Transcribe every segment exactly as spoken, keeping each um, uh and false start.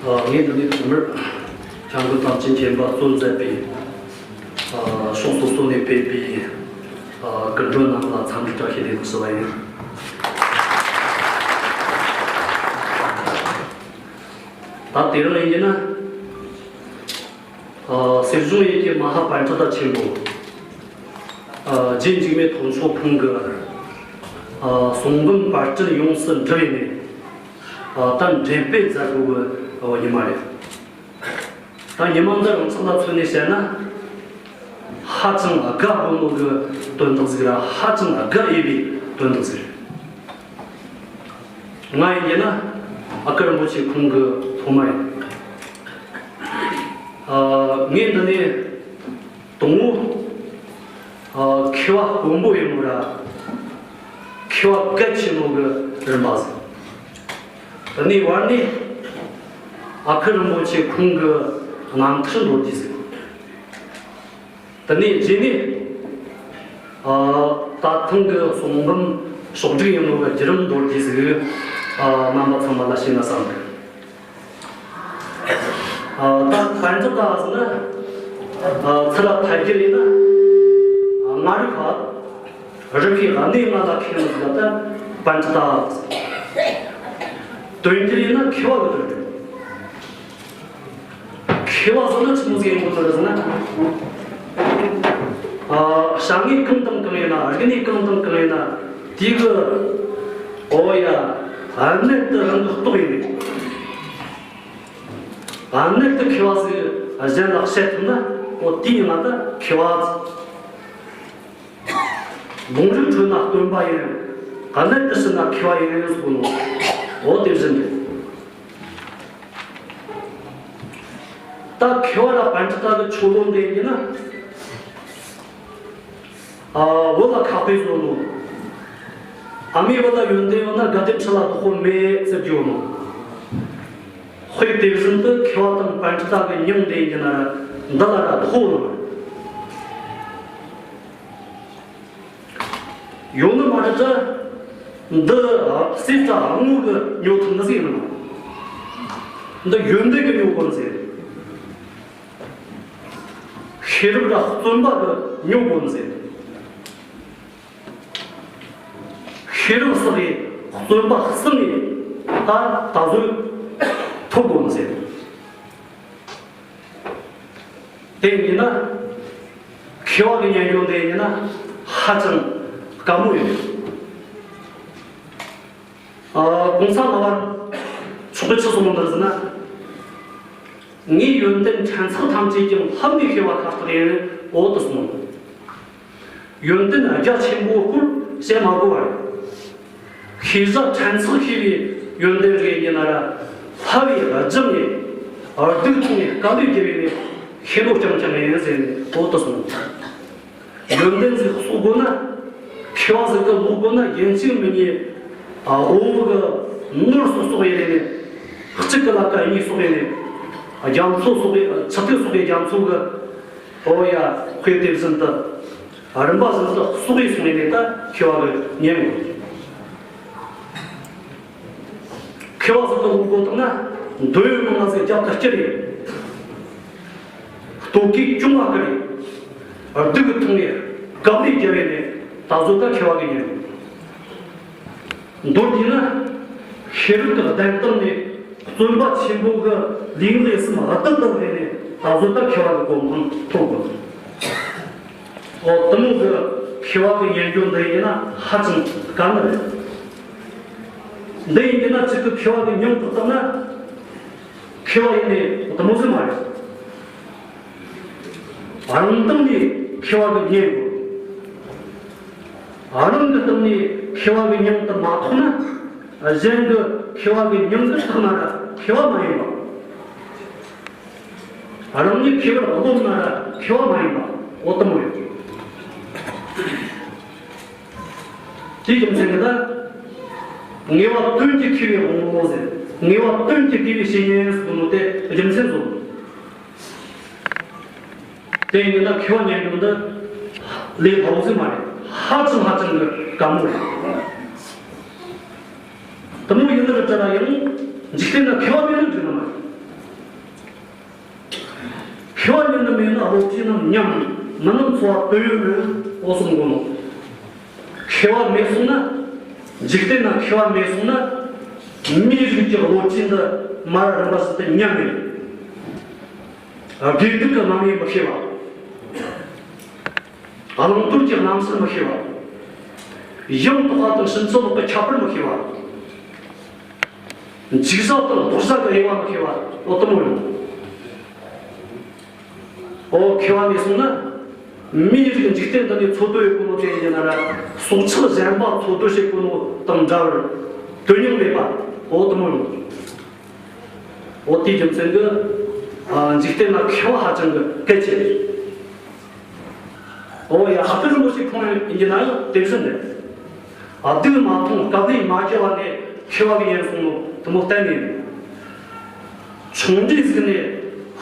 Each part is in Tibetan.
ངས་འདི་ནས་ཐོག་མར་བྱ་འགུལ་དང་བྱིན་ཆེན་པ་གཙོ་མཛད་པའི་ཕྱོགས་སོ་སོ་ནས་ཕེབས་པའི་སྐུ་མགྲོན་རྣམས་ལ་འཚམས་འདྲི་བཀྲ་ཤིས་བདེ་ལེགས་ཞུ་བ་ཡིན། ད་དེ་རིང་ཡིན་གྱི་ན། ཨ། གསེར་གཞོང་ཡུལ་གྱི་མ་ཧཱ་པཎྜི་ཏ་ཆེན་པོ། ཨ། རྗེ་འཇིགས་མེད་ཐོབ་མཆོག་ཁོང་གི། ཨ། གསུང་འབུམ་པར་སྐྲུན་ཡོངས་སུ་འགྲུབ་པའི་ནས། ཨ། ད་འགྲེམས་སྤེལ་མཛད་དགོས་པའི་ཉི་མ་རེད། ད་ཉི་མ་འདི་རང་ཚུགས་ལ་མཚོན་ནས་བཤད་ན། ཧ་ཅང་དགའ་དགོས་ནོ་གི་དོན་དག་ཟིག་ར། ཧ་ཅང་དགའ་འོས་པའི་དོན་དག་ཟིག་རེད། ང་ཡིན་གྱི་ན་ཨ་ཁུ་རིན་པོ་ཆེ་ཁོང་གི་སློབ་མ་ཡིན། ཨ། ངས་འདི་ནས་དང་པོ། ཨ། མཁས་པ་དཀོན་པོ་ཡིན་ནོ་ར། མཁས་པ་གལ་ཆེ་ནོ་གི་རིམ་པ་ཟིག་དེ་ནས་བར་ནས་ཨ་ཁུ་རིན་པོ་ཆེ་ཁོང་གི་རྣམ་ཐར་མདོར་བསྡུས་ཟིག་དེ་ནས་རྗེས་ནས། ཨ། ད་ཐེངས་ཀྱི་གསུང་འབུམ་ཕྱོགས་བསྒྲིགས་ཡིན་ནོ་གི་བརྒྱུད་རིམ་མདོར་བསྡུས་ཟིག་ཨ། རྣམ་པ་ཚང་མ་ལ་བཤད་ན་བསམ་གི། ཨ། ད་པཎྜི་ཏ་ཟེར་ན། ཨ། ཚུར་ལ་ཐད་རྒྱུ་ཡིན་ན། ཨ། ལྔ་རིག་པ། རིག་པའི་གནས་ལྔ་ལ་མཁས་པ་ཟིག་ལ་ད་པཎྜི་ཏ་ཟེར། དོན་རྒྱུ་ཡིན་ན་མཁས་པ་གི་དོན་རེད། མཁས་པ་ཟེར་ན་ཆི་མོ་ཟིག་ཡིན་དགོས་ནི་རེད་ཟེར་ན། ཨ། བྱ་དངོས་གང་དང་གང་ཡིན་ན། རིག་གནས་གང་དང་གང་ཡིན་ན། དེ་གི། ཨོ་ཡ། གནད་དུ་རང་གི་རྟོགས་ཡིན་ནས། གནད་དུ་མཁས་པ་ཟིག་གཞན་ལ་བཤད་ཐུབ་ན། ཨོ་དེ་ཡིན་ན་ད་མཁས་པ། ལུང་རིགས་འཕྲོད་ན་སྟོན་པ་ཡིན། གནད་དུ་ཞུགས་ན་མཁས་པ་ཡིན་ཟེར་གོ་ནོ། འོ་དེ་བཞིན་རེད། ད་མཁས་པ་ལ་པཎྜི་ཏ་གི་ཆོ་ལོ་འདྲེན་རྒྱུ་ན། ཨ། བོད་ལ་ཁ་དཔེ་བཟོ་ནོ། ཨ་མའི་བུ་ལ་ཡོན་ཏན་ཡོད་ན་དགའ་ལྡན་ཁྲི་ལ་བདག་པོ་མེད་ཟེར་རྒྱུ་ཡོད་ནོ། དཔེ་དེ་བཞིན་དུ་མཁས་པ་དང་པཎྜི་ཏ་གི་མྱིང་འདྲེན་རྒྱུ་ན་འདི་ལ་ར་དོགས་ཡོད་ནོ། ཡོད་ནི་མ་རེད་དྲ། འདི་སྲས་དྲ་དངོས་གི་ཉོ་ཐུབ་ནི་ཟིག་ཡིན་ནམ། འདི་ཡོན་ཏན་གི་ཉོ་དགོས་ཟེར། ཤེས་རབ་དྲ་བརྩོན་པ་གི་ཉོ་དགོས་ཟེར། ཤེས་རབ་བསགས་ཡས་བརྩོན་པ་བསགས་ནས་ད་ད་གཟོད་ཐོབ་དགོས་ཟེར། དེ་ཡིན་ན། མཁས་པ་གི་སྙན་སྒྲོན་དེ་ཡིན་ན་ཧ་ཅང་དཀའ་མོ་ཡོད། ཨ། གོང་ས་ལྔ་པ་མཆོག་གིས་ཆི་གསུངས་ནོ་ཟེར་ན། ངའི་ཡོན་ཏན་ཕྲན་ཚེགས་ཐམས་ཅད་ཀྱང་ལྷམ་མེ་ཤེས་པ་ཁ་ཐག་ཡིན། འོ་དེ་གསུངས་ནོ། ཡོན་ཏན་རྒྱ་ཆེན་པོའི་སྐོར་བཤད་མ་དགོས་པ་རེད། ཤེས་བྱ་ཕྲན་ཚེགས་ཤེས་པའི་ཡོན་ཏན་རེ་ཡིན་ན་ར། ལྷ་བས་སྦྱངས་ནས་སྡུག་མཐོང་ནས་དཀའ་ལས་བརྒྱབ་པས་ནས་ཤེས་ནོ་རྐྱང་རྐྱང་ཡིན་ཟེར་ནས་འོ་དེ་གསུངས། ཡོན་ཏན་ཟིག་གསོག་དགོས་ན། མཁས་པ་ཟིག་གི་ལོག་དགོས་ན་ཡིན་གཅིག་མིན་གཉིས། ཨ། འོ་གི་ནོར་གསོག་གསོག་ཡེ་ལས་ནས། གཅིག་གི་ལ་ཀ་གཉིས་གསོག་ཡེ་ནས། རྒྱ་མཚོ་གསོག་ཡེ་ཆུ་ཐིགས་གསོག་ཡེ་རྒྱ་མཚོ་གི། ཨོ་ཡ། དཔེ་དེ་བཞིན་དུ། རིམ་པ་བཞིན་དུ་གསོག་ཡེ་སོང་ཡེ་ནས་ད་མཁས་པ་གི་ཉན་དགོས། མཁས་པ་ཟིག་གི་ལོག་དགོས་བཏང་ན། འདོད་ཡོན་མང་ང་ཟིག་རྒྱབ་ཏུ་བསྐྱུར་ཡེ། ལྟོ་གོས་གྱོང་བ་བསྐུར་ཡེ། སྡུག་གི་མཐོང་ཡེ། དཀའ་ལས་བརྒྱབ་ཡེ་ནས་ད་གཟོད་ད་མཁས་པ་གི་ཉན། མདོར་བསྡུས་ན། ཤེས་རབ་ཀྱི་གདན་སྟེང་ནས་བརྩོན་པ་ཆེན་པོ་གི་ལུས་ངག་ཡིད་གསུམ་བདག་ཏུ་བླངས་ནས་ད་གཟོད་ད་མཁས་པ་གི་གོ་འཕང་ཐོབ་དགོས། འོ་དེ་མོ་གི་མཁས་པ་གི་ཉན་རྒྱུ་འདི་ཡིན་ན་ཧ་ཅང་དཀའ་ནི་རེད། འདི་ཡིན་ན་གཅིག་གི་མཁས་པ་གི་མྱིང་ཐོགས་བཏང་ན། མཁས་པ་ཡིན་ནས་དེ་མོ་ཟིག་མ་རེད། རང་སྟེང་ནས་མཁས་པ་གི་ཉན་དགོས། རང་གི་སྟེང་ནས་མཁས་པ་གི་མྱིང་དེ་མ་ཐོགས་ན། གཞན་གི་མཁས་པ་གི་མྱིང་གི་ཐོགས་ན་ར་མཁས་པ་མ་ཡིན་པ། རང་ཉིད་མཁས་པར་རློམ་ན་ར་མཁས་པ་མ་ཡིན་པ། འོ་དེ་མོ་ཡོད། དེའི་རྒྱུ་མཚན་གྱིས་ད། ངེས་པ་དོན་གྱི་མཁས་པའི་དབང་པོ་ཟེར། ངེས་པ་དོན་གྱི་དགེ་བའི་བཤེས་གཉེན་ཟེར་གོ་ནོ་དེ་རྒྱུ་མཚན་བཟོ། དེ་ཡིན་ན་མཁས་པ་ཉན་རྒྱུ་འདི་ལས་སླ་བོ་ཟིག་མ་རེད། ཧ་ཅང་ཧ་ཅང་གི་དཀའ་མོ་རེད། ལ་ཡང་འཇིག་རྟེན་ན་མཁས་པ་མེད་ན་འགྲིག་ནི་མ་རེད། མཁས་པ་ཉིད་ནི་མེད་ན་སློབ་ཕྲུག་རྣམས་ཉམས། མི་རྣམས་འཚོ་བ་དོན་ཡོད་མེད། འོ་གསུང་གོ་ནོ། མཁས་པ་མེད་སོང་ན། འཇིག་རྟེན་ན་མཁས་པ་མེད་སོང་ན། མིའི་རིགས་ཀྱི་བློ་སྤྱི་འདི་མ་ར་རིམ་པ་ཞིག་ཏུ་ཉམས་ནས། དགེ་སྡིག་གི་རྣམ་དབྱེ་མི་ཤེས་པ། བླང་དོར་གྱི་རྣམ་གཞག་མི་ཤེས་པ། ཡང་དག་པ་དང་ཕྱིན་ཅི་ལོག་གི་ཁྱད་པར་མི་ཤེས་པ། འཇིགས་བྱ་དང་ལྡོག་བྱ་གི་དབྱེ་བ་མི་ཤེས་པ། འོ་དེ་མོ་ཡོང་། འོ་མཁས་པ་མེད་སོང་ན། མིའི་རིགས་འཇིག་རྟེན་འདི་ནས་འཚོ་སྡོད་ཡོད་གོ་ནོ་དེ་ཡིན་ན་ར། སྲོག་ཆགས་གཞན་པ་འཚོ་སྡོད་བྱེད་གོ་ནོ་དང་འདྲ་བར་དོན་སྙིང་མེད་པ། འོ་དེ་མོ་ཡོང་། འོ་དེའི་རྒྱུ་མཚན་གྱིས། ཨ། འཇིག་རྟེན་ན་མཁས་པ་ཧ་ཅང་གི་གལ་ཆེ། འོ་ཡ། ཧ་ཏི་རིན་པོ་ཆེ་ཁོང་ཡིན་གྱི་ན་ཡང་དེ་བཞིན་རེད། ཨ། སྡིག་མ་མཐོང་སྐབས་ལས་མ་སྐྱེ་བ་ནས་མཁས་པ་གི་ཡིན་གསུངས་ནོ་དེ་མོ་གཏན་ནས་མིན། ཆུང་འདྲིས་ཟིག་ནས་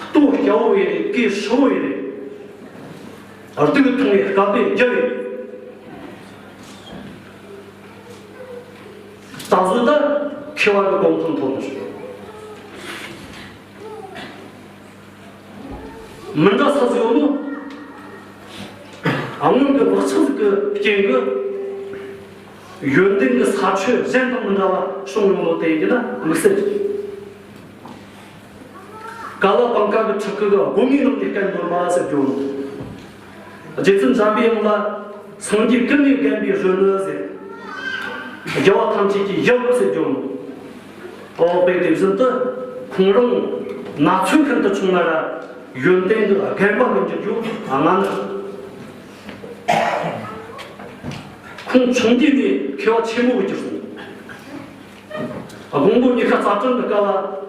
ལྟོ་སྐྱ་བོ་ཡི་རེད། སྐེ་ཧྲིལ་བོ་ཡི་རེད། སྡིག་མཐོང་བའི་སྐབས་ལས་རྒྱལ་རེད། ད་གཟོད་ད་མཁས་པ་གི་གོ་མཐོང་ཐོབ་ནི་རེད། མི་འདྲ་ས་ཟིག་ཡོད་ནོ། སྔོན་གྱི་བག་ཆགས་ཟིག་གི་རྐྱེན་གྱིས། ཡོན་ཏན་གྱི་ས་ཆོད་གཞན་དང་མི་འདྲ་བ་བྱུང་ཡོང་ནོ་དེ་ཡིན་ན་དམིགས་བསལ་གྱི། ཀ་ལ་པང་ཀ་གི་ཕྲུ་གུ་གི་སྒོ་ངའི་ནང་ནས་སྐད་འབོད་པ་ཟེར་རྒྱུ་ནོ། རྗེ་བཙུན་འཇམ་པའི་དབྱངས་ལ་སངས་རྒྱས་ཀུན་ནས་བརྒྱན་པའི་གཞོན་ནུ་ཟེར། རྒྱལ་བ་ཐམས་ཅད་ཀྱི་ཡབ་ཟེར་རྒྱུ་ནོ། འོ་དཔེ་དེ་བཞིན་དུ་ཁོང་རང་ན་ཚོད་ཤིན་ཏུ་ཆུང་ན་ར་ཡོན་ཏན་གྱི་རྒན་པ་མི་འགྱུར་རྒྱུ་སྔ་ནི། ཁོང་ཆུང་དུས་ནས་མཁས་པ་ཆེན་པོ་གྱུར་སོང་། དགོང་དགོང་ཉི་ཤུ་རྩ་གྲངས་ཀྱི་སྐབས་ལ།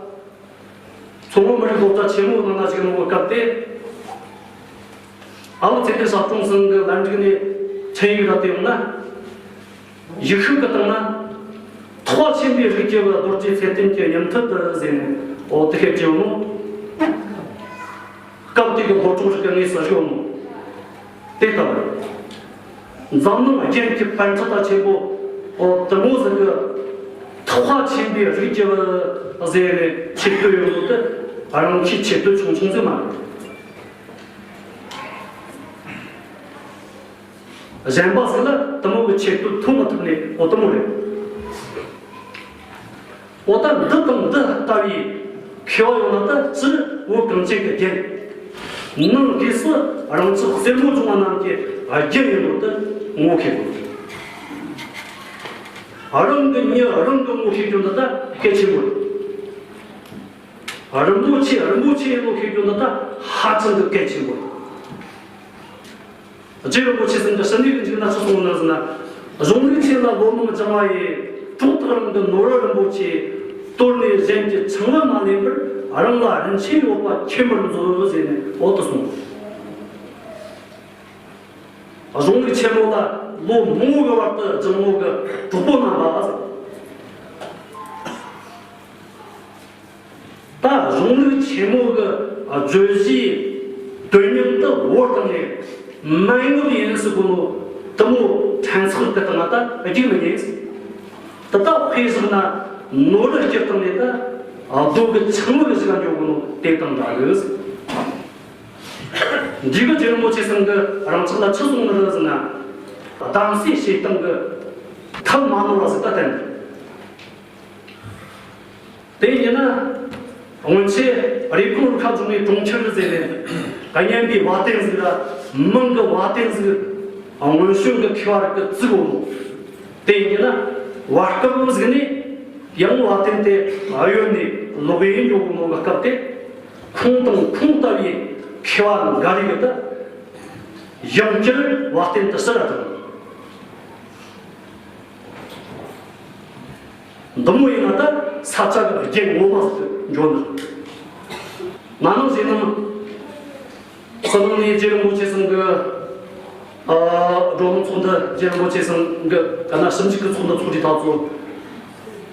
མཚོ་སྔོན་མི་རིགས་སློབ་གྲྭ་ཆེན་མོའི་ནང་ན་ཞུགས་ཡོང་བའི་སྐབས་དེ། ཨ་བུ་ཚེ་བརྟན་ཞབས་དྲུང་ཚང་གི་ལན་འགྲིག་ནས་འཕྲིན་ཡིག་ར་སྟེར་ཡོང་ན། ཡིག་ཤུགས་ཀྱི་སྟེང་ན། ཐེག་པ་ཆེན་པོའི་རིགས་ཀྱི་བུ། རྡོ་རྗེ་ཚེ་བརྟན་གྱི་སྙིང་ཐུབ་ཏུ་ཟེར་ནས། འོ་དེ་སྐད་ཅེས་ཡོང་ནོ། སྐབས་དེ་གི་སློབ་གྲོགས་རིགས་ཀྱི་ངོས་སུ་བཞུགས་ཡོང་ནོ། དེ་ལྟ་བུར། འཛམ་གླིང་རྒྱན་གྱི་པཎ་ཌི་ཏ་ཆེན་པོ། འོ་དེ་མོ་ཟིག་གི་ཐེག་པ་ཆེན་པོའི་རིགས་ཀྱི་བུ་ཟེར་ནས་ཆེ་བསྟོད་ཡོང་ནོ་དེ་རང་གི་ཆེ་བསྟོད་ཆུང་ཆུང་ཟིག་མ་རེད། གཞན་པ་ཟིག་ལ་དེ་མོ་གི་ཆེ་བསྟོད་ཐོབ་མ་ཐུབ་ནས། འོ་དེ་མོ་རེད། འོ་ད་འདི་དང་འདི་ལྟ་བུའི་མཁས་པ་ཡོང་ན། ད་སྤྱིར་བོད་གངས་ཅན་གྱི་རྒྱན། ནང་སྒོས་སུ་རང་ཅག་སེར་མོ་སྦྱོང་བ་རྣམས་ཀྱི་རྒྱན་ཡིན་ནོ་དེ་ངོ་ཤེས་དགོས། རང་གི་མྱི་རང་གིས་ངོ་ཤེས་རྒྱུ་འདི་ད་གལ་ཆེན་པོ་རེད། རིན་པོ་ཆེ་རིན་པོ་ཆེ་ཡིན་ནོ་ཤེས་རྒྱུ་འདི་ད་ཧ་ཅང་གི་གལ་ཆེན་པོ་རེད། རྗེ་རིན་པོ་ཆེ་ཟེར་འདི་ཕྱི་ནས་གི་འཇུག་ན་ཆི་གསུངས་ནི་ཟེར་ན། གཞུང་ལུགས་ཆེ་ལ་ལོ་མང་སྦྱངས་པ་ཡི། གྲོགས་དག་རང་གི་ནོར་བུ་རིན་པོ་ཆེ། དོར་ནས་གཞན་གྱི་ཆང་བུ་མ་ལེན་པར། རང་ལ་རིན་ཆེན་ཡོད་པ་མཁྱེན་པར་མཛོད་ཟེར་ནས། འོ་དེ་གསུངས། གཞུང་ལུགས་ཆེན་མོ་ལ་ལོ་མང་བོ་གི་བར་དུ་སྦྱངས་ནོ་གི་གྲོགས་པོ་རྣམ་པ་ཟེར། ད་གཞུང་ལུགས་ཆེན་མོ་གི་བརྗོད་གཞིའི་དོན་སྙིང་དེ་བོར་བཏང་ནས། མན་ངག་ཡིན་ཟེར་གོ་ནོ་དེ་མོ་ཕྲན་ཚེགས་ཀྱི་སྟེང་ང་ད་རྒྱུག་མི་ཉན་ཟེར། དེ་ད་དཔེ་བཞག་ན་ནོར་བུ་སྐྱུར་བཏང་ནས་ད་རྡོ་གི་ཆང་བུ་གི་ཞིག་ལ་འགྱོ་གོ་ནོ་དེ་དང་འདྲ་གི་ཟེར། འདི་གི་རྗེ་རིན་པོ་ཆེ་ཚང་གིས་རང་ཅག་ལ་ཆི་གསུངས་ནི་རེད་ཟེར་ན། གདམས་ཟས་བྱེད་སྟངས་ཀྱི་ཐབས་མ་ནོར་བ་ཟིག་ད་བསྟན། དེ་ཡིན་ན། སྔོན་ཆད་རེབ་གོང་རུ་ཁ་རྫོང་ནས་གྲོང་ཁྱེར་ཟེར་ནས་སྙན་པའི་བ་དན་ཟིག་ར་མིང་གི་བ་དན་ཟིག་སྔོན་བྱོན་གྱི་མཁས་པ་རིགས་ཀྱིས་བཙུགས་ཡོད་ནོ། དེ་ཡིན་ན་བར་སྐབས་ཟིག་ནས་ཡང་བ་དན་དེ་གཡོལ་ནས་ལོག་གི་ཡོད་ནོ་གི་སྐབས་དེ། ཁོང་དང་ཁོང་ལྟ་བུའི་མཁས་པ་འགའ་རེ་གིས་ད་ཡང་བསྐྱར་བ་དན་དེ་ཕྱིར་ར་བཏང་། འདི་མོ་ཡིན་ན་ད་ས་ཆ་གི་རྒྱན་ངོ་མ་ཟིག་ཏུ་འགྱུར་ནི། ན་ནིང་ཟེར་ན། ས་ནང་ནས་རྗེ་རིན་པོ་ཆེ་ཚང་གི། ཨ། བགྲོ་གླེང་ཚོགས་འདུ། རྗེ་རིན་པོ་ཆེ་ཚང་གི་ག་ན་ཞིབ་འཇུག་གི་ཚོགས་འདུ་ཚོགས་དུས་ཐག་ཚོ།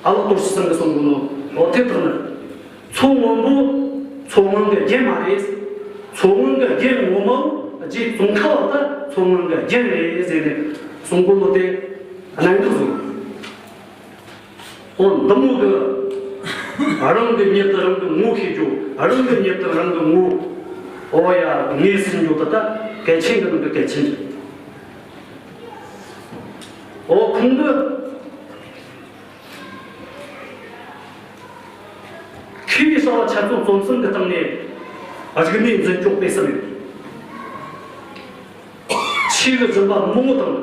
ཨ་ལགས་དོར་ཞི་ཚང་གིས་གསུང་གི་ནོ། འོ་དེ་དག་ནི། མཚོ་སྔོན་པོ་མཚོ་སྔོན་གྱི་རྒྱན་མ་རེད། མཚོ་སྔོན་གྱི་རྒྱན་ངོ་མ་བོ་རྗེ་ཙོང་ཁ་པ་ད་མཚོ་སྔོན་གྱི་རྒྱན་རེད་ཟེར་ནས་གསུང་གི་ནོ་དེ་གནད་འགག་བཟུང་། ཨོ་འདི་མོ་གི་རང་གི་ཉིད་དུ་རང་གི་ངོ་ཤེས་རྒྱུ། རང་གི་ཉིད་དུ་རང་གི་ངོ་ཨོ་ཡ་ངོས་ཟིན་རྒྱུ་དེ་ད་གལ་ཆེན་གི་ནང་གི་གལ་ཆེན་རེད། ཨོ་ཁོང་གི་མཁས་པའི་བྱ་བ་འཆད་རྩོད་རྩོམ་གསུམ་གྱི་སྟེང་ནས་རིག་གནས་འཛིན་སྐྱོང་སྤེལ་གསུམ་ཡོད། ཆོས་ཀྱི་སྦྱིན་པ་མང་བོ་དང་།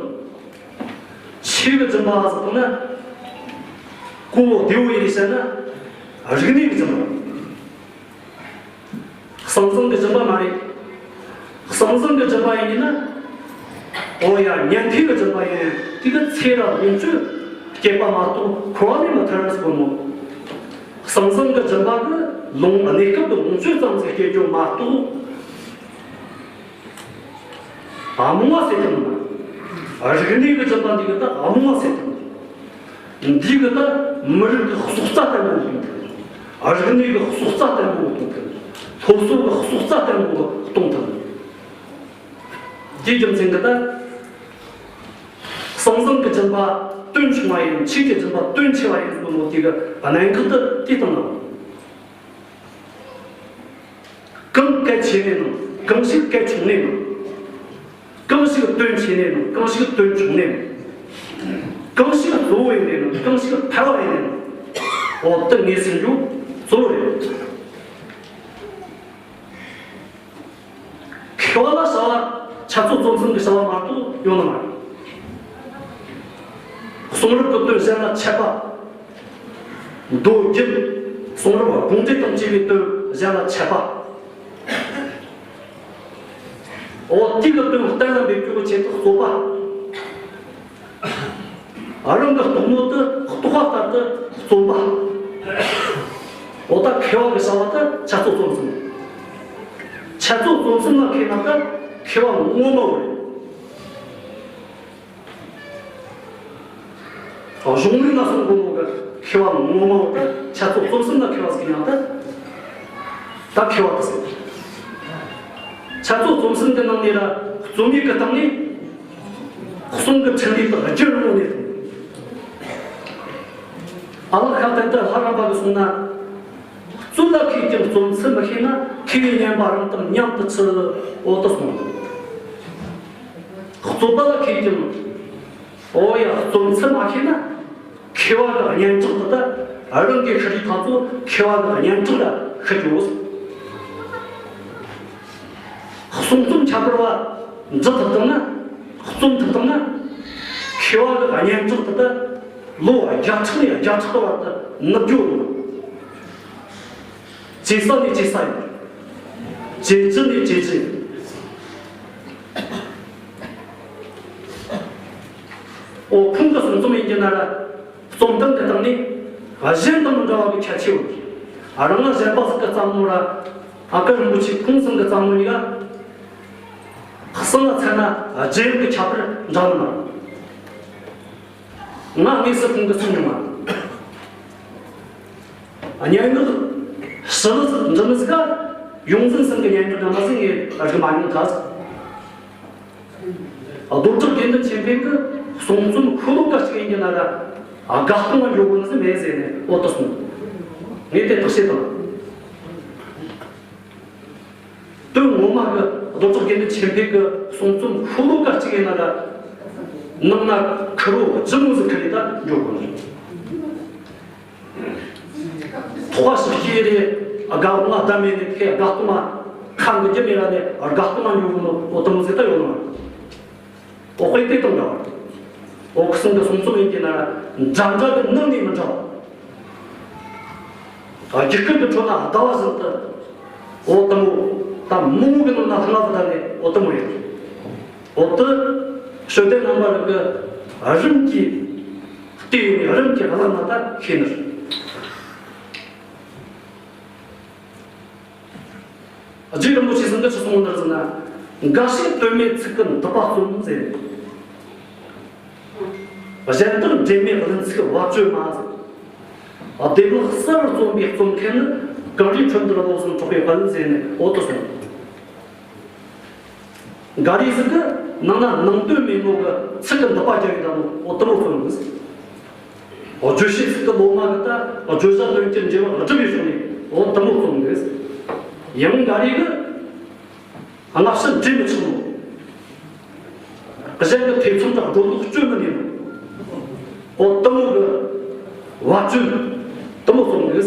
ཆོས་ཀྱི་སྦྱིན་པ་ཟེར་བ་ན་གོ་བདེ་བོ་ཡིན་བཤད་ན་རིག་གནས་ཀྱི་སྦྱིན་པ། གསང་གསུམ་གྱི་སྦྱིན་པ་མ་རེད། གསང་གསུམ་གྱི་སྦྱིན་པ་ཡིན་ན། ཨོ་ཡ་ཉན་ཐོས་ཀྱི་སྦྱིན་པ་ཡིན་དེ་གི་ཚེ་རབས་ལོངས་སྤྱོད་བསྐྱེད་པ་མ་གཏོགས་འཁོར་བ་ལས་མི་ཐར་ཟེར་གོ་ནོ། གསང་གསུམ་གྱི་སྦྱིན་པ་གི་ལོངས་གནས་སྐབས་ཀྱི་ལོངས་སྤྱོད་ཙམ་ཟིག་བསྐྱེད་རྒྱུ་མ་གཏོགས། རྨོངས་པ་སེལ་ཐུབ་མི་འདུག་རིག་གནས་ཀྱི་སྦྱིན་པ་འདི་གི་ད་རྨོངས་པ་སེལ་ཐུབ་མི་འདུག་འདི་གི་ད་མི་རིགས་ཀྱི་སྲོག་རྩ་བརྟན་པོ་གཏོང་ཐུབ། རིག་གནས་ཀྱི་སྲོག་རྩ་བརྟན་པོ་གཏོང་ཐུབ། སློབ་གསོ་གི་སྲོག་རྩ་བརྟན་པོ་གཏོང་ཐུབ། དེའི་རྒྱུ་མཚན་གྱིས་ད་གསང་གསུམ་གྱི་སྦྱིན་པ་དོན་ཆུང་བ་ཡིན། ཆོས་ཀྱི་སྦྱིན་པ་དོན་ཆེ་བ་ཡིན་ཟེར་ནོ་དེ་གི་གནད་འགག་དེ་དེ་ལྟ་ན། གང་གལ་ཆེ་ནས་ནང་། གང་ཞིག་གལ་ཆུང་ནས་ནང་། གང་ཞིག་དོན་ཆེ་ནས་ནང་། གང་ཞིག་དོན་ཆུང་ནས་ནང་། གང་ཞིག་གཙོ་བོ་ཡིན་ནས་ནང་། གང་ཞིག་ཕལ་བ་ཡིན་ནས་ནང་། འོ་དེ་ངོས་ཟིན་རྒྱུ་གཙོ་བོ་རེད། མཁས་པ་ལ་བྱ་བ་འཆད་རྩོད་རྩོམ་གསུམ་གྱི་བྱ་བ་མ་གཏོགས་ཡོད་ནི་མ་རེད། གསུང་རབ་ཀྱི་དོན་གཞན་ལ་འཆད་པ། མདོ་རྒྱུད། གསུང་རབ་དགོངས་འགྲེལ་དང་བཅས་པའི་དོན་གཞན་ལ་འཆད་པ། འོ་དེ་གི་དོན་གཏན་ལ་འབེབས་རྒྱུ་གི་ཆེད་དུ་རྩོད་པ། རང་གི་རྟོགས་ནོ་དེ་རྟོགས་པ་ལྟར་དུ་རྩོམ་པ། འོ་ད་མཁས་པ་གི་བྱ་བ་དེ་འཆད་རྩོད་རྩོམ་གསུམ། འཆད་རྩོད་རྩོམ་གསུམ་ལ་མཁས་ན་ད་མཁས་པ་ངོ་མ་བོ་རེད། གཞུང་ལུགས་ལ་གསུང་གོ་ནོ་གི་མཁས་པ་ངོ་མ་བོ་དེ་འཆད་རྩོད་རྩོམ་གསུམ་ལ་མཁས་པ་ཟེར་ཡང་ད་ད་མཁས་པ་དེ་ཟེར། འཆད་རྩོད་རྩོམ་གསུམ་གི་ནང་ནས་ལ་རྩོམ་ཡིག་གི་སྟེང་ནས། གསུང་གི་འཕྲིན་ལས་དང་རྒྱུན་རིང་ནས་དང་། ཨ་ལགས་ཤ་ཏན་ཏན་ལྷ་རམས་པ་གིས་གསུངས་ན། རྩོད་ལ་མཁས་ཀྱང་རྩོམ་ཚུལ་མི་ཤེས་ན། མཁས་པས་ཉན་པ་རང་དང་མཉམ་དུ་འཆི། འོ་དེ་གསུངས། རྩོད་པ་ལ་མཁས་ཀྱང་། འོ་ཡ་རྩོམ་ཚུལ་མ་ཤེས་ན། མཁས་པ་གི་སྙན་གྲགས་དེ་ད་རང་གིས་ཤི་རིས་ཐག་ཚོ་མཁས་པ་གི་སྙན་གྲགས་ལ་ཤི་རྒྱུ། གསུང་རྩོམ་ཁྱད་པར་བ་འབྲི་ཐུབ་བཏང་ན། རྩོམ་ཐུབ་བཏང་ན། མཁས་པ་གི་སྙན་གྲགས་དེ་ད་ལོ་བརྒྱ་ཕྲག་ནས་བརྒྱ་ཕྲག་གི་བར་དུ་ནུབ་རྒྱུ་ཡོད། ཇེ་གསལ་ནས་ཇེ་གསལ་ཡིན། ཇེ་ལྗིད་ནས་ཇེ་ལྗིད་ཡིན། འོ་ཁོང་གི་གསུང་རྩོམ་ཡིན་གྱི་ན་ར། རྩོམ་སྟངས་ཀྱི་སྟེང་ནས་གཞན་དང་མི་འདྲ་བ་གི་ཁྱད་ཆོས་ཡོད། རང་ལ་གཞན་པ་ཟིག་གིས་བརྩམས་ནོ་ར། ཨ་ཀར་རིན་པོ་ཆེ་ཁོང་ཚང་གིས་བརྩམས་ནོ་གཉིས་ཀ་གསང་ལ་མཚན་ན་རྒྱན་གྱི་ཁྱད་པར་འདྲ་ནི་མ་རེད། ང་དངོས་སུ་ཁོང་གིས་གསུངས་མྱོང་བ། སྙན་ངག་ཞི་ལི་ཟིག་འབྲི་ནི་ཟིག་ག་ཡོངས་འཛིན་ཚང་གི་སྙན་ངག་འདྲ་མ་ཟིག་ངས་རིག་མ་མྱོང་ད་ཟིག་རྡོ་གྲགས་དགེ་འདུན་ཆོས་འཕེལ་གྱི་གསུང་རྩོམ་ཤོ་ལོ་ཀ་གཅིག་ཡིན་གྱི་ན་ར། དགའ་གཏོང་བ་འགྲོ་དགོས་ནི་མེད་ཟེར་ནས་འོ་དེ་གསུངས། ངས་དེ་བརྟག་དཔྱད་དང་། དོན་ངོ་མ་གི་རྡོ་གྲགས་དགེ་འདུན་ཆོས་འཕེལ་གྱི་གསུང་རྩོམ་ཤོ་ལོ་ཀ་གཅིག་ཡིན་ན་ར། ནང་ན་ཁུར་བོ་ལྗིད་མོ་ཟིག་ཁུར་ནས་ད་འགྲོ་དགོས་ནི། ཐོག་ཞིག་སྐྱེས་རེ་དགའ་སྟོན་ལ་བསྡད་མེད་ནས་ཁོས་དགའ་སྟོན་ལ་ཁ་འགུལ་རྒྱུ་མེད་ལ་ནས་དགའ་སྟོན་ལ་འགྱོ་གི་ནོ་འོ་དེ་མོ་ཟིག་ད་ཡོད་ནོ། འོ་དཔེ་དེ་དང་འདྲ་བ། འོ་ཁུ་སིམ་གི་གསུང་རྩོམ་ཡིན་གྱི་ན་འདྲ་འདྲ་གི་ནང་ནས་མི་འདྲ་བ། རྒྱུད་སྐུད་ཀྱི་ཁྲོད་ན་ཟླ་བ་བཞིན་དུ། འོ་དེ་མོ། ད་མི་མོ་གི་ནང་ན་ལྷ་ང་བུ་ད་ནས་འོ་དེ་མོ་ཡོད། འོ་དེ། ཞོ་སྟོན་རྣམ་པ་རིགས་ཀྱི་རིམ་གྱིས། ལྟེ་བའི་རིམ་གྱིས་བླངས་ན་ད་ཤེས་ནི་རེད། རྗེ་རིན་པོ་ཆེ་ཚང་གིས་ཅི་གསུངས་ནི་རེད་ཟེར་ན། འགའ་ཞིག་དོན་མེད་ཚིག་གི་མདུད་པ་རྩོམ་ཟེར། གཞན་དག་འབྲེལ་མེད་གླེང་ཚིག་བབ་ཅོལ་མ་ཟེར། བདེ་བླག་གསལ་བར་རྩོམ་པའི་རྩོམ་མཁན་ནི། གངས་རིའི་ཁྲོད་འདིར་བློ་བཟང་གྲགས་པའི་དཔལ་ཟེར་ནས་འོ་དེ་གསུངས། འགའ་རེ་ཟིག་གིས་ནང་ན་ནང་དོན་མེད་ནོ་གི་ཚིག་གི་མདུད་པ་རྒྱག་གི་འདུག་ནོ་འོ་དེ་མོ་རྩོམ་གི་ཟེར། བརྗོད་བྱའི་ཚིག་གི་ལོ་མ་གི་ད་བརྗོད་བྱ་དོན་གྱི་འབྲེལ་བ་སྒྲུབ་པའི་ཕྱོགས་ནས་འོ་དུ་མོ་རྩོམ་གི། ཡང་འགའ་རེ་གི་སྔ་ཕྱི་འདྲེས་མི་ཆོག་ནོ། གཞན་གྱི་ཐེ་ཚོམ་དང་སྒྲོ་འདོགས་གཅོད་མི་ཉན་ནོ། འོ་དུ་མོ་གི་བ་ཅོན་དུ་མོ་རྩོམ་གི།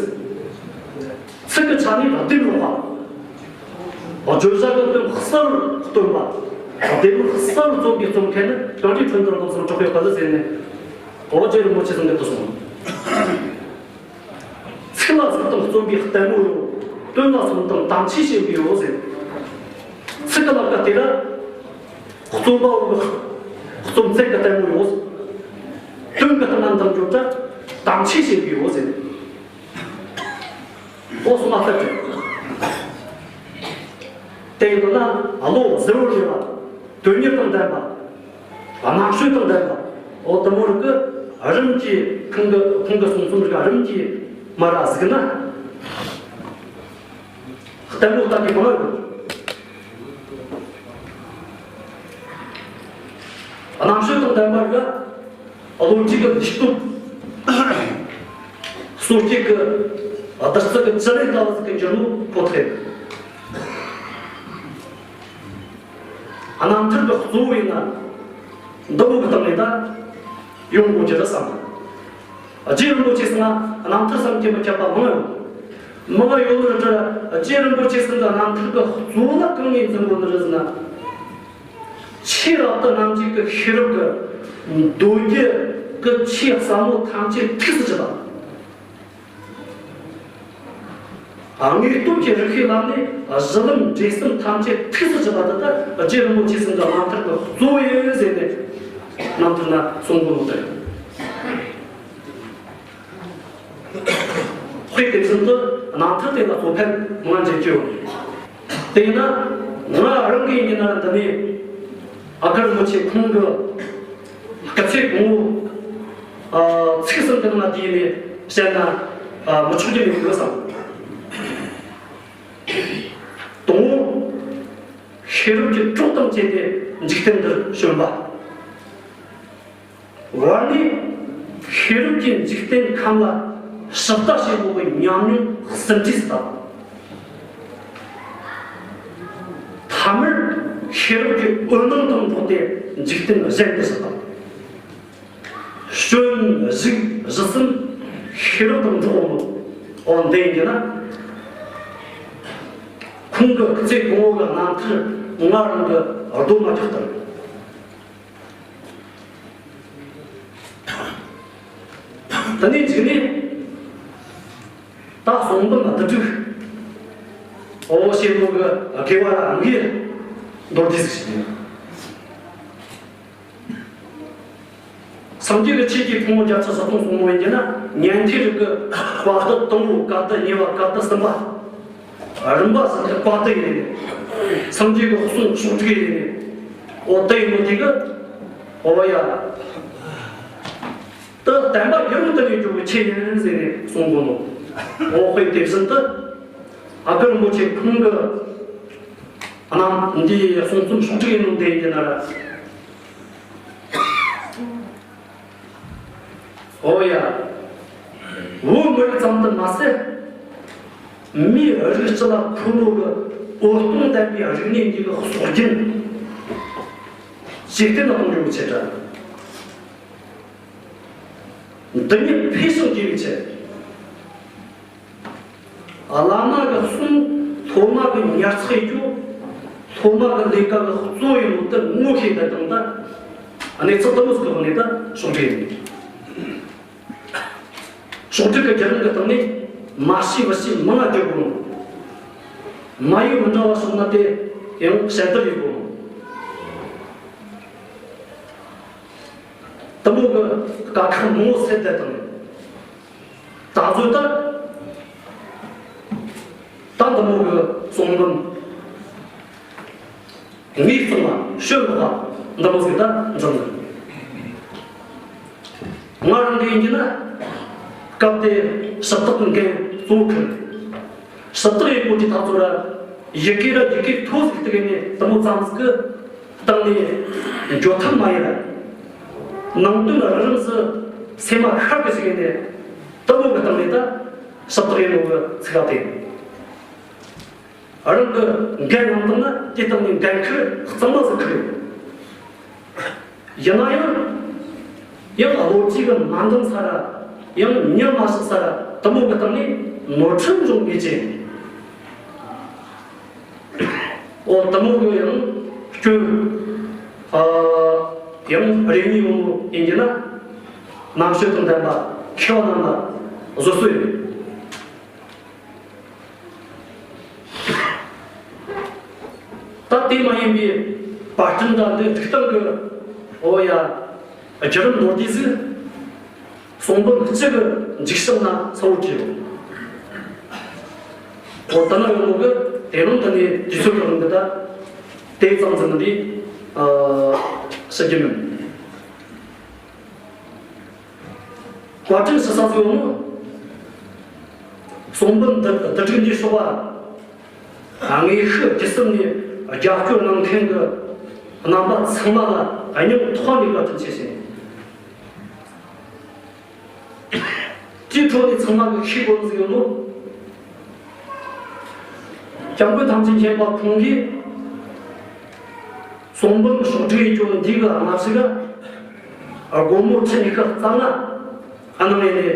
ཚིག་གི་ཆ་ནས་བདེ་མོ་བ། བརྗོད་བྱ་གི་དོན་གསལ་བར་སྟོན་པ། བདེ་མོ་གསལ་བར་རྩོམ་པའི་རྩོམ་མཁན་ནི་གངས་རིའི་ཁྲོད་འདིར་ལོ་གསུམ་གྲགས་པའི་དཔལ་ཟེར་ནས། འོ་རྗེ་རིན་པོ་ཆེ་ཚང་གི་དུ་སོང་། ཚིག་ལ་སོགས་དང་རྩོམ་པའི་ལྟད་མོ་ཡོད། དོན་ལ་སོགས་དང་དམ་ཆོས་བྱེད་པའི་ཡོད་ཟེར། ཚིག་གི་ལ་ཀ་དེ་ལ་རྩོམ་པ་བོ་གི་རྩོམ་ཚིག་གི་ལྟད་མོ་ཡོད། དོན་གི་སྟེང་ན་འདང་རྒྱོབ་ད་དམ་ཆོས་བྱེད་པའི་ཡོད་ཟེར། འོ་སོ་མ་ལྟ་དྲན། དེ་ཡིན་ན་བློ་གཟུ་བོར་ལེན་པ། དོན་གཉེར་དང་ལྡན་པ། རྣམ་དཔྱོད་དང་ལྡན་པ། འོ་དུ་མོ་རིགས་ཀྱི་རིམ་གྱིས་ཁོང་གི་ཁོང་གི་གསུང་རྩོམ་རིགས་རིམ་གྱིས་མར་གཟིགས་ན། ལྟད་མོ་ལྟ་གི་མང་ཡོད། རྣམ་དཔྱོད་དང་ལྡན་པ་རིགས། བློ་གྲོས་ཀྱི་ལུས་སྟོབས། སོ་སྐྱེ་གི་བདུད་རྩི་གི་ཅི་ལེན་ལྟ་བུ་ཟིག་གི་འགྱུར་ནོ་ཁོ་ཐག་ཡིན། རྣམ་ཐར་གི་གཙོ་བོ་ཡིན་ན་འདི་མོ་གི་སྟེང་ནས་ད་ཡོང་དགོས་རྒྱུ་རེད་བསམ། རྗེ་རིན་པོ་ཆེ་ཚང་ན་རྣམ་ཐར་བསམ་གྱིས་མི་ཁྱབ་པ་མང་ཡོད། མང་ཡོད་ནི་རེད། རྗེ་རིན་པོ་ཆེ་ཚང་གི་རྣམ་ཐར་གི་གཙོ་བོ་ལ་གང་ནས་འཛིན་དགོས་ནི་རེད་ཟེར་ན། ཆོས་རབ་ཏུ་རྣམ་འབྱེད་ཀྱི་ཤེས་རབ་ཀྱི་མདོ་རྒྱུད་ཀྱི་ཆོས་ཟབ་མོ་ཐམས་ཅད་ཐུགས་སུ་ཆུད་པ། དངོས་སྟོབས་ཀྱི་རིགས་ཤེས་ལམ་ནས་གཞི་ལམ་འབྲས་གསུམ་ཐམས་ཅད་ཐུགས་སུ་ཆུད་པ་དེ་ལྟར་རྗེ་རིན་པོ་ཆེ་ཚང་གི་རྣམ་ཐར་གྱི་གཙོ་བོ་ཡིན་ཟེར་ནས་རྣམ་ཐར་ན་གསུང་གོ་ནོ་དེ་རེད། དཔེ་དེ་བཞིན་དུ་རྣམ་ཐར་དེ་ལ་གཙོ་ཕལ་མང་མཇལ་རྒྱུ་ཡོད། དེས་ན་ང་རང་གིས་ཡིན་ན་འདི་ནས་ཨ་ཀར་རིན་པོ་ཆེ་ཁོང་གི་སྐུ་ཚེ་གང་བོ་ཚིག་གསུམ་གྱི་ནང་ལ་བསྡུས་ནས་བཤད་ན་མི་ཆོག་རྒྱུ་མེད་དགོས་བསམ། དང་པོ། ཤེས་རབ་ཀྱི་གྲོགས་དང་བཅས་ཏེ་འཇིག་རྟེན་འདིར་བྱོན་པ། བར་ནས་ཤེས་རབ་ཀྱིས་འཇིག་རྟེན་ཁམས་ལ་ཞིབ་ལྟ་བྱེད་དགོས་པའི་ཉམས་མྱོང་ཟིན་བྲིས་སུ་བཏབ། ཐ་མར་ཤེས་རབ་ཀྱི་འོད་སྣང་དང་འགྲོགས་ཏེ་འཇིག་རྟེན་གཞན་དུ་ཞིབ་ལྟ། སྐྱོན་གཞིག་གཞི་གསུམ་ཤེས་རབ་དང་འགྲོགས་འོང་ནོ། འོ་འདི་ཡིན་ན། ཁོང་གི་སྐུ་ཚེ་གང་བོ་གི་རྣམ་ཐར་ང་རང་གི་རྡོ་མ་རྒྱག་ལྟར། དེ་ནས་གཅིག་ནས་ད་གསུང་འབུམ་བསྡུ་སྒྲིག་འོ་བྱེད་ལུགས་ཀྱི་དགེ་བ་ར་དངོས་མདོར་བསྡུས་ཤིག་ཡིན། སངས་རྒྱས་ཀྱི་ཆོས་ཀྱི་ཕུང་པོ་བརྒྱ་ཆ་བཞི་སྟོང་གསུངས་པ་ཡིན་ན་ཉན་ཐོས་རིགས་ཀྱི་བཀའ་བསྡུ་དང་པོ་བཀའ་བསྡུ་གཉིས་པ་བཀའ་བསྡུ་གསུམ་པ། རིམ་པ་ཟིན་ཏེ་བཀའ་བསྡུ་ཡིན་ནས། སངས་རྒྱས་ཀྱི་གསུང་ཕྱོགས་བསྒྲིགས་ཡིན་ནས། འོ་དེ་ཡིན་ནོ་དེ་གི། འོ་ཡ། དེ་བསྟན་པ་ཡུན་རིང་དུ་གནས་རྒྱུ་གི་ཆེད་ཡིན་ཟེར་ནས་གསུང་གོ་ནོ། འོ་དཔེ་དེ་བཞིན་དུ། ཨ་ཀར་རིན་པོ་ཆེ་ཁོང་གི་རྣམ་འདིའི་གསུང་རྩོམ་ཕྱོགས་བསྒྲིགས་ཡིན་ནོ་དེ་ཡིན་ན་ར། འོ་ཡ། བོད་མི་རིགས་ཙམ་དུ་མ་ཟད། མིའི་རིགས་སྤྱི་ལ་ཁོ་བོ་གི་འོད་སྟོང་ལྡན་པའི་རིག་གནས་འདི་གི་སྲོག་རྒྱུན་ཇེ་བརྟན་ལ་གཏོང་རྒྱུ་ཆེ་དྲགས། འདི་ཉིད་འཕེལ་ཞིང་རྒྱས་པའི་ཆེད། བླ་མ་གི་གསུང་སློབ་མ་གི་ཉར་ཚགས་ཡོད་རྒྱུ། སློབ་མ་གི་ལས་ཀ་གི་གཙོ་ཡིན་ནོ་དེ་ངོ་ཤེས་དེ་དང་ད་གནས་ཚུལ་དུ་མོ་ཟིག་གི་ནས་ད་ཕྱོགས་སྒྲིག་ཡིན། ཕྱོགས་སྒྲིག་གི་བརྒྱུད་རིམ་གི་སྟེང་ནས་མ་ཤེས་པ་ཞིག་མང་ང་བརྗོད་དགོས། མ་ཡིག་མི་འདྲ་བ་སོང་ན་དེ་ཡང་བཤད་བསྡུར་ཡོད་དགོས། དུ་མོ་གི་དཀའ་ཁག་མང་བོ་སེལ་ཏེ་དང་། ད་གཟོད་ད། ད་དུ་མོ་གི་གསུང་འབུམ། ངས་གསུང་བ་ཤོད་ལོག་པ་འདི་མོ་ཟིག་ད་འཛོམས་ནས། ང་རང་གི་ཡིན་གྱི་ན། སྐབས་དེ་ཞབས་སྟེགས་ཀྱི་འགན་གཙོ་བོ་འཁུར། ཞབས་སྟེགས་ཡི་སྐོར་གྱི་ཐག་ཚོད་ར། ཡི་གེ་ར་ཡི་གེ་མཐོ་ཟིག་སྟེགས་ནས་དུ་མོ་ཙམ་ཟིག་གི་སྟེང་ནས་འགྱོ་ཐབས་མ་ཡིན་ར། ནང་དོན་རགས་རིམ་ཟིག་སེམས་མ་ཤར་གི་ཞིག་ཡིན་ནས་དུ་མོ་གི་སྟེང་ནས་ད་ཞིབ་ཏག་ཡིན་ནོ་གི་ཚིག་ལ་བརྟེན། རང་གི་འགན་རྣམ་དག་ན་དེ་སྟེང་ནས་འགན་ཁུར་གཙང་མ་ཟིག་ཁུར་ཡོད། ཡིན་ན་ཡང་། ཡང་བློ་གཅིག་གི་མ་འདང་ས་ར། ཡང་མྱི་མ་ཞིག་ས་ར་དུ་མོ་གི་སྟེང་ནས་ནོར་འཁྲུལ་འབྱུང་ངེས་ཅན། འོ་དུ་མོ་གི་ཡང་སྐྱོན། ཨ། ཡང་རེ་གཉིས་ཡོང་ནོ་ཡིན་གྱི་ན། རྣམ་དཔྱོད་དང་ལྡན་པ་མཁས་པ་རྣམས་ལ་བཟོད་གསོལ་ཡོད། ད་དེ་མ་ཡིན་པའི་པར་སྐྲུན་དང་འདི་སྒྲིག་སྟངས་ཀྱི་འོ་ཡ་བརྒྱུད་རིམ་མདོར་བསྡུས་ཟིག་གསུང་འབུམ་གཅིག་གི་མཇུག་ཤོག་ན་གསལ་བོ་བྲིས་ཡོད། འོ་ད་ན་ཡོང་ནོ་གི་དེ་རིང་དུ་ནས་དུས་ཚོད་རིང་གི་ད་དེ་ཙམ་ཙམ་འདི་ཨ་ཟེར་རྒྱུ་མིན། བཀའ་དྲིན་ཞུ་ས་ཚོ་ཡོང་ནོ། གསུང་འབུམ་འདི་བསྡུ་སྒྲིག་འདི་ཤོག་པ། དངོས་ཤུགས་བརྒྱུད་གསུམ་ནས་རྒྱབ་སྐྱོར་གནང་མཁན་གྱི་རྣམ་པ་ཚང་མ་ལ་སྙིང་ཐག་ནས་བཀའ་དྲིན་ཆེ་ཞུ། དེའི་ཐོག་ནས་ཚང་མ་གིས་ཤེས་དགོས་ཟིག་ཡོད་ནོ། སྐྱབས་མགོན་ཐམས་ཅད་མཁྱེན་པ་ཁོང་གིས་གསུང་འབུམ་ཕྱོགས་སྒྲིག་ཡེད་རྒྱུ་འདི་གི་སྔ་ཕྱི་ག་སྒོར་མོ་ཁྲི་ཉི་ཤུ་རྩ་ལྔ་གནང་ཡས་ནས་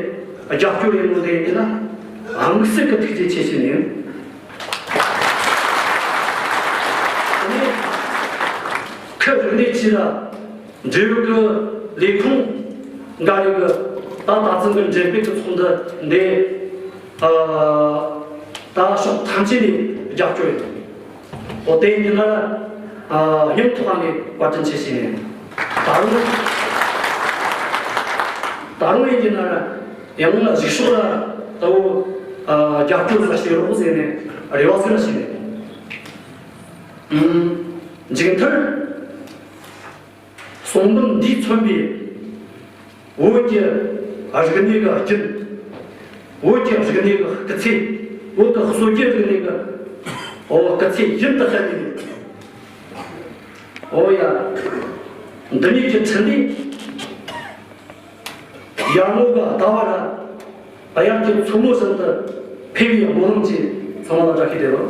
རྒྱབ་སྐྱོར་ཡེད་ནོ་དེ་ཡིན་ན་དམིགས་བསལ་གྱི་ཐུགས་རྗེ་ཆེ་ཞུ་ནི་ཡིན། དེ་ནས་ཁུལ་རིག་གནས་ཅུས་ལ་འབྲེལ་ཡོད་ཀྱི་ལས་ཁུངས་འགའ་རེ་གི་ད་ད་ཚུན་གྱི་འབྲེལ་ཡོད་ཀྱི་ཚོགས་འདུ་འདི་ཨ་ད་ཕྱོགས་ཐམས་ཅད་ནས་རྒྱབ་སྐྱོར་ཡོད། འོ་དེ་ཡིན་ན་ཨ་སྙིང་ཐག་ནས་བཀའ་དྲིན་ཆེ་ཞུ་ནས། ད་རུང་ད་རུང་ཡིན་ན་ཡང་གཞུག་ཕྱོགས་ལ་ད་འོ་ཨ་རྒྱབ་སྐྱོར་ཟིག་བྱེད་རོགས་ཟེར་ནས་རེ་བ་ཟིག་ལ་ཞུ་ནས། ཨུམ། མཇུག་མཐར། གསུང་འབུམ་འདིས་མཚོན་པའི་བོད་ཀྱི་རིག་གནས་ཀྱི་རྒྱུན། བོད་ཀྱི་རིག་གནས་ཀྱི་སྐུ་ཚེ། བོད་ཀྱི་སྲོལ་རྒྱུན་རིག་གནས་ཀྱི་འོ་སྐུ་ཚེ་རྒྱུན་དུ་སྐྱོང་ནས། འོ་ཡ། འདི་ཉིད་ཀྱི་འཕྲིན་ལས་ཡར་ངོ་གི་ཟླ་བ་ར་དབྱར་གྱི་མཚོ་མོ་བཞིན་དུ་འཕེལ་བའི་སྨོན་ལམ་གྱིས་ཚང་མ་ལ་བཀྲ་ཤིས་བདེ་ལེགས།